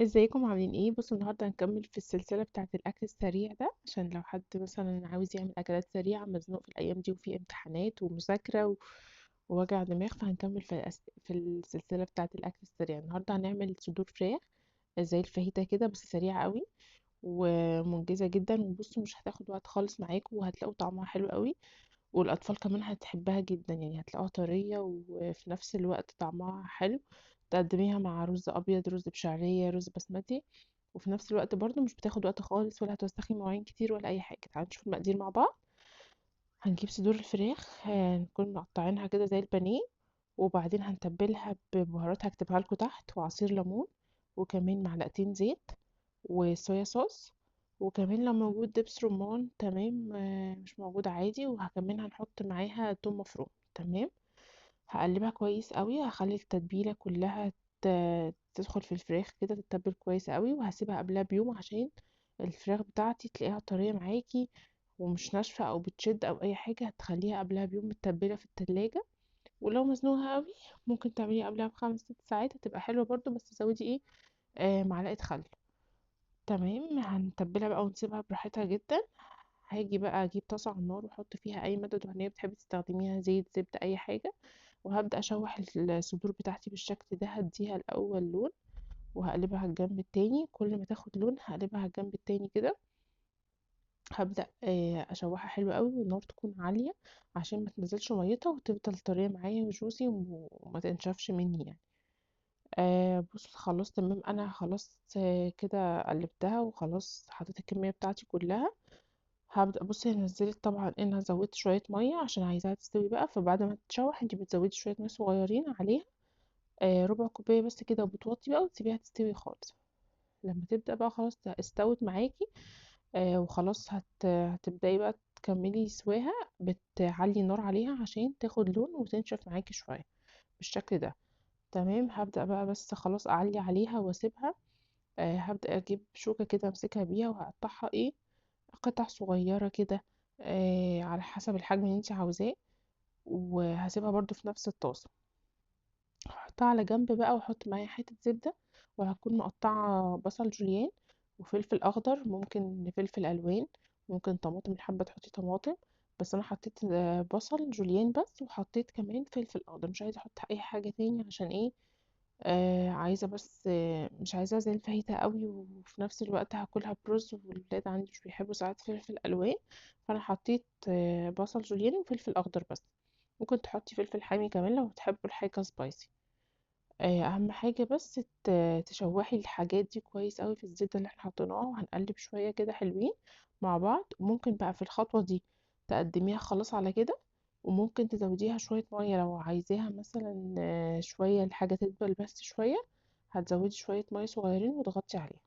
ازيكم عاملين ايه؟ بصوا النهارده هنكمل في السلسلة بتاعه الاكل السريع ده، عشان لو حد مثلا عاوز يعمل اكلات سريعة، مزنوق في الايام دي وفي امتحانات ومذاكره ووجع دماغ، فهنكمل في السلسلة بتاعه الاكل السريع. النهارده هنعمل صدور فراخ زي الفاهيتا كده، بس سريعة قوي ومنجزه جدا. وبصوا مش هتاخد وقت خالص معاكم، وهتلاقوا طعمها حلو قوي، والاطفال كمان هتحبها جدا، هتلاقوها طرية وفي نفس الوقت طعمها حلو. تقدميها مع رز ابيض، رز بشعريه، رز بسمتي، وفي نفس الوقت برضو مش بتاخد وقت خالص، ولا هتوسخي مواعين كتير ولا اي حاجة. تعالوا نشوف المقادير مع بعض. هنجيب صدور الفراخ، هنكون مقطعينها كده زي البانيه، وبعدين هنتبلها ببهارات هكتبها لكم تحت، وعصير ليمون، وكمان معلقتين زيت وصويا صوص، وكمان لو موجود دبس رمان تمام، مش موجود عادي. وكمان هنحط معاها توم مفروم. تمام، هقلبها كويس قوي، هخلي التتبيله كلها تدخل في الفراخ كده، تتبل كويس قوي. وهسيبها قبلها بيوم عشان الفراخ بتاعتي تلاقيها طرية معاكي ومش ناشفة او بتشد او اي حاجة. هتخليها قبلها بيوم متبله في التلاجة، ولو مزنوقه قوي ممكن تعمليها قبلها بخمس ست ساعات، هتبقى حلوة برضو، بس زودي معلقه خل. تمام، هنتبلها بقى ونسيبها براحتها جدا. هاجي بقى اجيب طاسه على النار واحط فيها اي مادة دهنية بتحبي تستخدميها، زيت، زبدة، اي حاجة، وهبدا اشوح الصدور بتاعتي بالشكل ده. هديها الاول لون وهقلبها على الجنب التاني، كل ما تاخد لون هقلبها على الجنب التاني كده. هبدا اشوحها حلو قوي، والنار تكون عالية عشان ما تنزلش ميتها وتفضل طرية معايا وجوسي وما تنشفش مني. بصوا خلاص تمام، انا خلاص، كده قلبتها وخلاص حطيت الكمية بتاعتي كلها. هبدا بصي هي نزلت طبعا، انا زودت شوية مية عشان عايزاها تستوي بقى، فبعد ما تتشوح انتي بتزودي شوية مية صغيرين عليها، ربع كوباية بس كده، وبتوطي بقى وتسيبيها تستوي خالص. لما تبدا بقى خلاص استوت معاكي، وخلاص هتبداي بقى تكملي سواها، بتعلي النار عليها عشان تاخد لون وتنشف معاكي شوية بالشكل ده. تمام، هبدا بقى بس خلاص اعلي عليها واسيبها. هبدا اجيب شوكه كده امسكها بيها وهقطعها قطع صغيرة كده، على حسب الحجم اللي انت عاوزاه، وهسيبها برضو في نفس الطاسه. هحطها على جنب بقى، واحط معايا حتة زبدة، وهكون مقطعه بصل جوليان وفلفل اخضر، ممكن فلفل الوان، ممكن طماطم، حابة تحطي طماطم، بس انا حطيت بصل جوليان بس، وحطيت كمان فلفل اخضر، مش عايزه احط اي حاجة تاني عشان ايه، عايزه بس، مش عايزاها زي الفاهيتا قوي، وفي نفس الوقت هاكلها برز، والولاد عندي مش بيحبوا ساعات فلفل الوان، فانا حطيت بصل جوليان وفلفل اخضر بس. ممكن تحطي فلفل حامي كمان لو بتحبوا الحاجة سبايسي. اهم حاجة بس تشوحي الحاجات دي كويس قوي في الزبدة اللي احنا حطيناها، وهنقلب شوية كده حلوين مع بعض. ممكن بقى في الخطوة دي تقدميها خلاص على كده، وممكن تزوديها شوية مية لو عايزاها مثلا، شوية الحاجة تدبل بس شوية، هتزودي شوية مية صغيرين وتغطي عليها.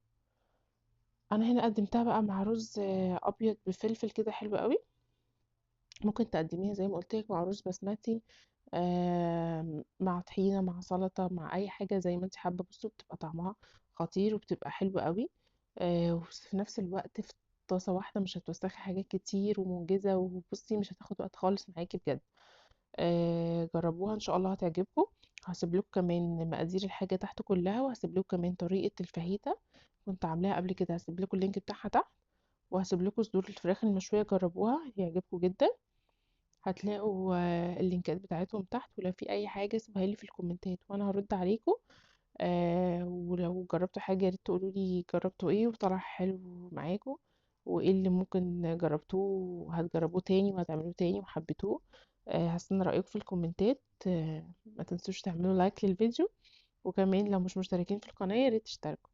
انا هنا قدمتها بقى مع رز، ابيض بفلفل كده حلو قوي. ممكن تقدميها زي ما قلت لك مع رز بسمتي، مع طحينه، مع سلطة، مع اي حاجة زي ما انت حابة. بصوا بتبقى طعمها خطير وبتبقى حلوة قوي، وفي نفس الوقت في طاسه واحدة مش هتوسخي حاجات كتير، ومنجزه، وبصي مش هتاخد وقت خالص معاكي بجد. جربوها ان شاء الله هتعجبكم. هسيب لكم كمان مقادير الحاجة تحت كلها، وهسيب لكم كمان طريقه الفاهيتا كنت عاملاها قبل كده، هسيب لكم اللينك بتاعها تحت، وهسيب لكم صدور الفراخ المشويه، جربوها هيعجبكم جدا. هتلاقوا اللينكات بتاعتهم تحت، ولو في اي حاجة سيبوها لي في الكومنتات وانا هرد عليكم. ولو جربتوا حاجة يا ريت تقولوا لي جربتوا ايه وطلع حلو معاكم، وايه اللي ممكن جربتوه وهتجربوه تاني وهتعملوه تاني وحبيتوه. هستنى رايكم في الكومنتات. ما تنسوش تعملوا لايك للفيديو، وكمان لو مش مشتركين في القناة يا ريت تشتركوا.